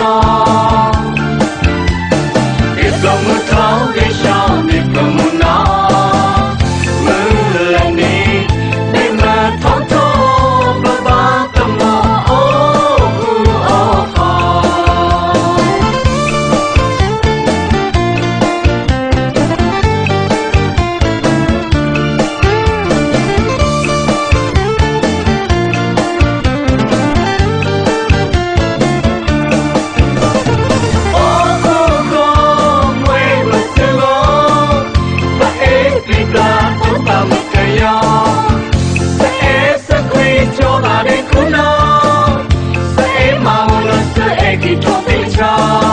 မ့ၢ်ဘျီမုၢ်ထီၣ်က့ၤဆှီ မ့ၢ်ဘျီမုၢ်နၤ မုၢ်လၢ်န့ၣ် မ့ၢ်မုၢ်ထီၣ်ထီၣ် ပဘၣ်တမီၤအိၣ်ဃူအိၣ်ဖိး အိၣ်ဃူအိၣ်ဖိး မ့ၢ်ပစုလီၤ ပအဲၣ်ပျံၤပျါ ဖိသၣ်မုၣ်ကယီၤ ပအဲၣ်စကွံာ်ကၠီသးဒ့ခိၣ်နီၤ ပအဲၣ်မၤအူလၢ ပအဲၣ်က့ၤထီၣ်သ့ၣ်ဆၣ် ပ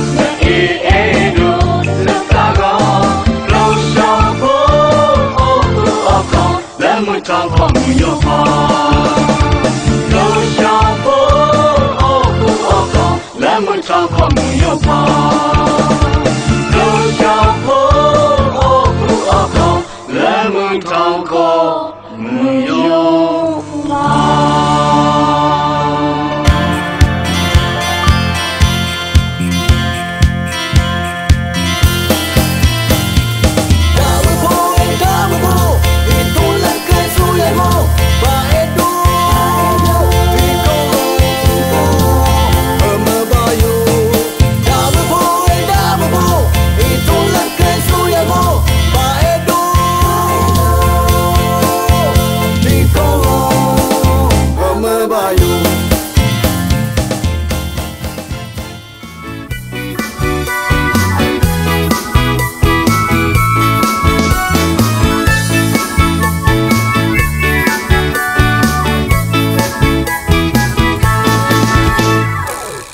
အဲၣ်အဲၣ်ဒိးလၢသးဂီၤ ကျိၣ်စၢ်ဖိ အိၣ်ဃူအိၣ်ဖိး လၢမုၢ်ထီၣ်ဖိမုၢ်ယိၤဖိး ကျိၣ်စၢ်ဖိ အိၣ်ဃူအိၣ်ဖိး လၢမုၢ်ထီၣ်ဖိမုၢ်ယိၤဖိး ကျိၣ်စၢ်ဖိ အိၣ်ဃူအိၣ်ဖိး လၢမုၢ်ထီၣ်ဖိမုၢ်ယိၤဖိး တၢ်မုၢ်ဖိ တၢ်မုၢ်ဖိ ဟ့ၣ်ထီၣ်လၢကဲဆူယဲၢ်မီၢ် ဘၣ်အဲၣ်ဒိး ထံကီၢ်ဂီၤ ပမ့ၢ်ဘၣ်ယိၣ် တၢ်မုၢ်ဖိ တၢ်မုၢ်ဖိ ဟ့ၣ်ထီၣ်လၢကဲဆူယဲၢ်မီၢ် ဘၣ်အဲၣ်ဒိး ထံကီၢ်ဂီၤ ပမ့ၢ်ဘၣ်ယိၣ်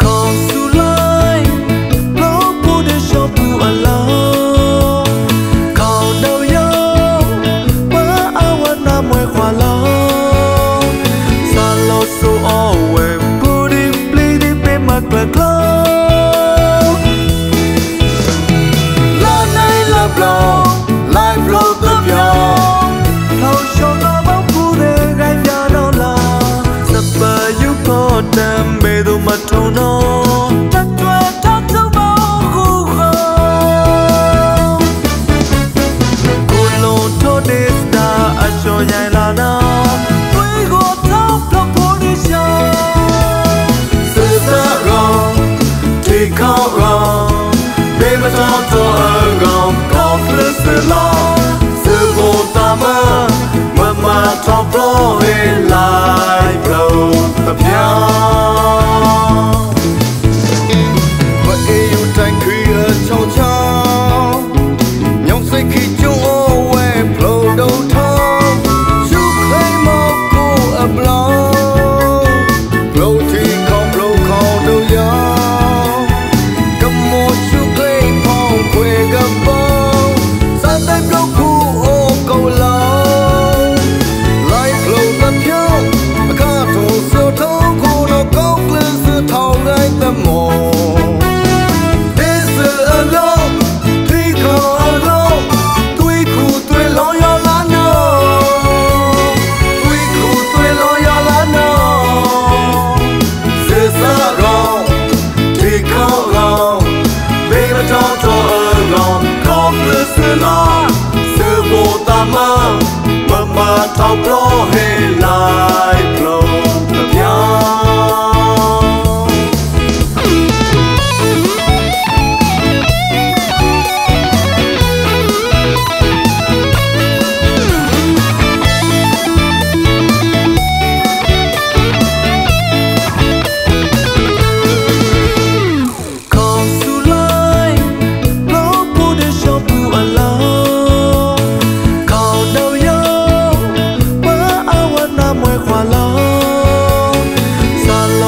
ခီဆူလၢ ကျိပူၤဒ့ၣ်စီၤပူၤအလီၢ် ခီဒိၣ်ယိာ် ပှၤအဝဲနးမွဲခွါလီၤ စးလီၤစိအီၤဝဲ ပူၤဒ့ၣ်ပျံၤဒ့ၣ်ပ့ၤမၤကျၢၤကျီ လၢနံၣ်လၢဘျီ လၢဖျိသပျီ ဖျိဆှီလီၤဘီပူၤဒ့ၣ်ဂဲၤယၤဒီးလီၤ စပၢၤယူၤဖီတၢ်မ့ၢ်ဒိၣ်မးထိၣ်နီၤ တၢ်ထွဲတၢ်ထုးဘၣ်ဃူဃီ ခိၣ်လိၣ်ထိၣ်ဒ့ၣ်စတၢ်အဆှီယါလၢနီၤ သွံၣ်ဂီၤထီၣ်ဖျိဖိဒ့ၣ်ဆၢ သ့ၣ်သၣ်ဂီၤ ထံကီၢ်ဂီၤ မ့ၢ်မတီၤထီၣ်အဂီၢ် ကီၢ်ချၢစၢလီၤ သုးဖိသးမါ မၤမၤထီၣ်ပျီဟ့ၣ်လၢဖျိသပျီ ပအ့ၣ်ယူၣ်တၢ်ခုၣ်အဆီဆီ ညီစ့ၢ်ခံကၠိအိၣ်ဝဲဖျိဒိၣ်ထီၣ် ဆူၣ်ချ့မီၢ်ကိၣ်အဘျီ ဖျိထံခီဖျိခီဒိၣ်ယီၤ ကမိၣ်ဆူၣ်ချ့ဖီခွဲးကပီၤ စးသ့ၣ်ဖျိခိၣ်အိၣ်ကိးလီၤ လၢဖျိသပျီ အခါထိၣ်စိထိၣ်ခိၣ်ဒီး ကီၢ်ချၢစၢထီၣ်ဂဲၤသမီၢ် ဒ့စၢအလီၢ် ထံကီၢ်အလီၢ် သွံၣ်ခူၣ်သွဲၣ်လီၤယွၤလၢနီၤ သွံၣ်ခူၣ်သွဲၣ်လီၤယွၤလၢနီၤ သ့ၣ်သၣ်ဂီၤ ထံကီၢ်ဂီၤ မ့ၢ်မတီၤထီၣ်အဂီၢ် ကီၢ်ချၢစၢလီၤ သုးဖိသးမါ မၤမၤထီၣ်ပျီဟ့ၣ်လၢဖျိသပျီ ခီဆူလၢ ကျိပူၤဒ့ၣ်စီၤပူၤအလီၢ် ခီဒိၣ်ယိာ် ပှၤအဝဲနးမွဲခွါလီၤ စးလီၤ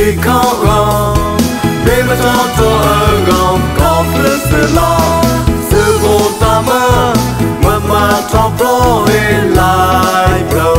ခီဂီၤ, မ့ၢ်မတီတီအဂီၢ် ခီဖျိစၢၤလီၤ, သုးဖိသးမၢ, မၤမၤထီၣ်ပျီဝဲလၢပျၢၤ.